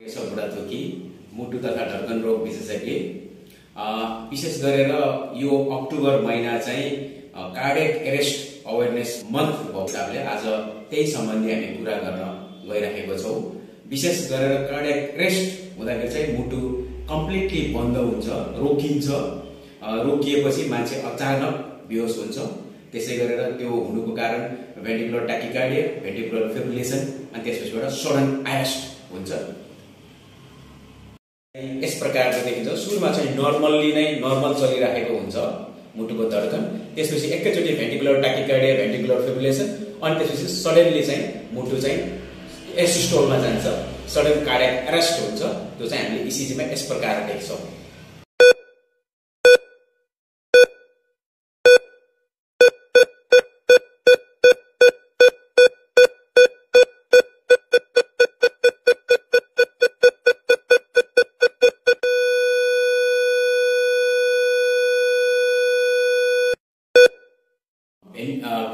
बुढाथोकी मुटु तथा ढर्कन रोग विशेषज्ञ विशेष गरेर यो अक्टोबर महिना चाहिँ कार्डियक एरेस्ट अवेरनेस मन्थ भएको हिसाबले आज त्यही सम्बन्धी हामी कुरा गर्न गइराखेको छौं। विशेष गरेर कार्डियक एरेस्ट हुँदाखेरि चाहिँ मुटु कम्प्लिटली बन्द हुन्छ, रोकिन्छ। रोकिएपछि मान्छे अचानक बेहोस हुन्छ। त्यसै गरेर त्यो हुनुको कारण भेन्ट्रिकुलर ट्याकिकार्डिया, भेन्ट्रिकुलर फिब्रिलेसन अनि त्यसपछिबाट सडन अरेस्ट हुन्छ। यस प्रकारले देखिन्छ। सुरुमा चाहिँ नर्मल चलिरहेको हुन्छ मुटुको धड्कन, त्यसपछि एकैचोटी भेन्ट्रिकुलर ट्याकिकार्डिया, भेन्ट्रिकुलर फिब्रिलेसन अनि त्यसपछि सडनली चाहिँ मुटु चाहिँ एसिस्टोलमा जान्छ, सडन कार्डियक अरेस्ट हुन्छ। त्यो चाहिँ हामीले इसिजीमा यस प्रकार देख्छौं।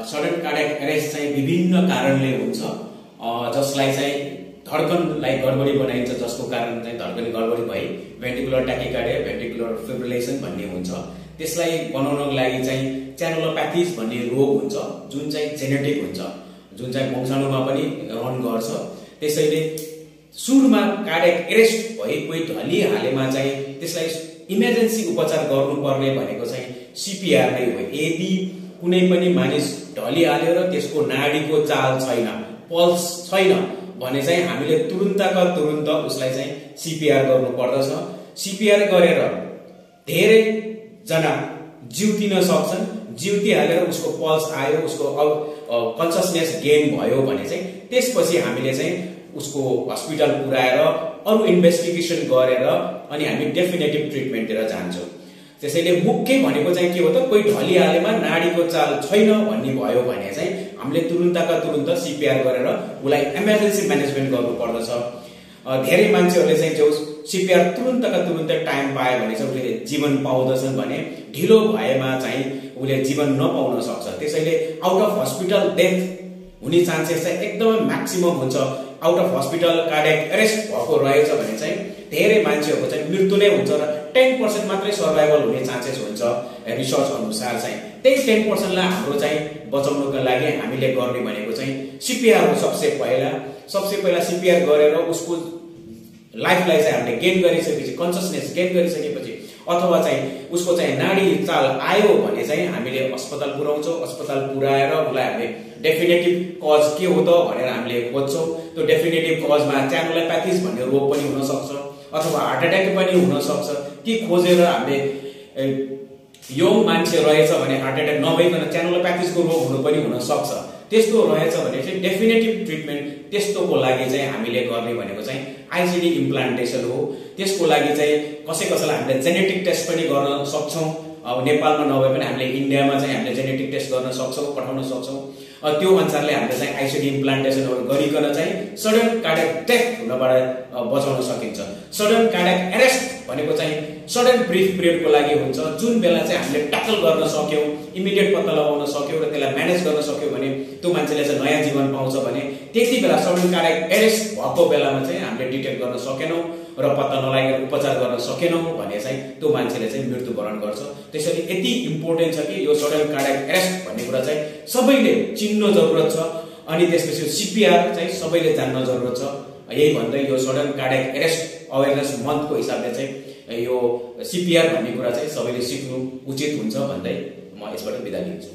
सडन कार्डियक अरेस्ट चाहिँ विभिन्न कारणले हुन्छ, जसलाई चाहिँ धड्कनलाई गडबडी बनाइन्छ, जसको कारण चाहिँ धड्कन गडबडी भई भेन्ट्रिकुलर ट्याकिकार्डिया, भेन्ट्रिकुलर फिब्रिलेसन भन्ने हुन्छ। त्यसलाई बनाउनको लागि चाहिँ च्यानुलोप्याथीज भन्ने रोग हुन्छ, जुन चाहिँ जेनेटिक हुन्छ, जुन चाहिँ वंशाणुमा पनि रहन गर्छ। त्यसैले सुरुमा कार्डियक अरेस्ट भई कोही ढलिहालेमा चाहिँ त्यसलाई इमर्जेन्सी उपचार गर्नुपर्ने भनेको चाहिँ सीपीआर नै हो। यदि कुनै पनि मानिस ढलिहाल्यो र त्यसको नाडीको चाल छैन, पल्स छैन भने चाहिँ हामीले तुरुन्तका तुरुन्त उसलाई चाहिँ सीपीआर गर्नु पर्दछ। सीपीआर गरेर धेरै जना जिउतिन सक्छन्। जिउती हालेर उसको पल्स आयो, उसको कन्सियसनेस गेन भयो भने चाहिँ त्यसपछि हामीले चाहिँ उसको हस्पिटल पुर्याएर अरु इन्भेस्टिगेसन गरेर अनि हामी डेफिनेटिभ ट्रिटमेन्टतिर जान्छौं। त्यसैले मुख्य भनेको चाहिँ के हो त, कोही ढलिहालेमा नाडीको चाल छैन भन्ने भयो भने चाहिँ हामीले तुरुन्तका तुरुन्त सीपीआर गरेर उलाई इमर्जेन्सी म्यानेजमेन्ट गर्नु पर्दछ। धेरै मान्छेहरूले चाहिँ जो सीपीआर तुरुन्तका तुरुन्त टाइम पाए भने चाहिँ उले जीवन पाउँदछन् भने ढिलो भएमा चाहिँ उले जीवन नपाउन सक्छ। त्यसैले आउट अफ हस्पिटल डेथ हुने चान्सेस चाहिँ एकदमै म्याक्सिमम हुन्छ। Out of hospital cardiac arrest भएको रहेछ भने चाहिँ धेरै मान्छेहरुको चाहिँ मृत्यु नै हुन्छ र 10% मात्रै सर्भाइभल हुने चान्सेस हुन्छ रिसर्च अनुसार चाहिँ। त्यही 10% लाई हाम्रो चाहिँ बचाउनको लागि हामीले गर्ने भनेको चाहिँ सीपीआर हो। सबसे पहिला सीपीआर गरेर उसको लाइफलाई चाहिँ हामीले गेन गरिसकेपछि, कन्सियसनेस गेन गरिसकेपछि अथवा चाहिँ उसको चाहिँ नाडी चाल आयो भने चाहिँ हामीले अस्पताल पुर्याउँछौं। अस्पताल पुर्याएर उलाई हामीले डेफिनेटिभ कज के हो त भनेर हामीले खोज्छौं। त्यो डेफिनेटिभ कजमा च्यानुलोप्याथीज भन्ने रोग पनि हुन सक्छ अथवा हार्ट अट्याक पनि हुन सक्छ। ती खोजेर हामीले यङ मान्छे रहेछ भने हार्ट अट्याक नभइकन च्यानुलोप्याथीजको रोग हुनु पनि हुन सक्छ। त्यस्तो रहेछ भने चाहिँ डेफिनेटिभ ट्रिटमेन्ट त्यस्तोको लागि चाहिँ हामीले गर्ने भनेको चाहिँ आईसीडी इम्प्लान्टेसन हो। त्यसको लागि चाहिँ कसैलाई हामीले जेनेटिक टेस्ट पनि गर्न सक्छौं। नेपालमा नभए पनि हामीले इन्डियामा चाहिँ हामीले जेनेटिक टेस्ट गर्न सक्छौं, पठाउन सक्छौं। त्यो अनुसारले हामीले चाहिँ आईसीडी इम्प्लान्टेसनहरु गरिकन चाहिँ सडन कार्डियक डेथ हुनबाट बचाउन सकिन्छ। सडन कार्डियक अरेस्ट भनेको चाहिँ सडन ब्रिफ पिरियडको लागि हुन्छ, जुन बेला चाहिँ हामीले ट्याकल गर्न सक्यौं, इमिडिएट पत्ता लगाउन सक्यौं र त्यसलाई म्यानेज गर्न सक्यौं भने त्यो मान्छेले चाहिँ नयाँ जीवन पाउँछ भने त्यति बेला सडन कार्डियक अरेस्ट भएको बेलामा चाहिँ हामीले डिटेक्ट गर्न सकेनौं र पत्ता नलागेर उपचार गर्न सकेनौं भने चाहिँ त्यो मान्छेले चाहिँ मृत्युवरण गर्छ। त्यसैले यति इम्पोर्टेन्ट छ कि यो सडन कार्डियक अरेस्ट भन्ने कुरा चाहिँ सबैले चिन्नु जरुरत छ। अनि त्यसपछि सीपीआर चाहिँ सबैले जान्न जरुरत छ। यही भन्दै यो सडन कार्डियक अरेस्ट अवेरनेस मन्थको हिसाबले चाहिँ यो सीपीआर भन्ने कुरा चाहिँ सबैले सिक्नु उचित हुन्छ भन्दै म यसबाट बिदा लिन्छु।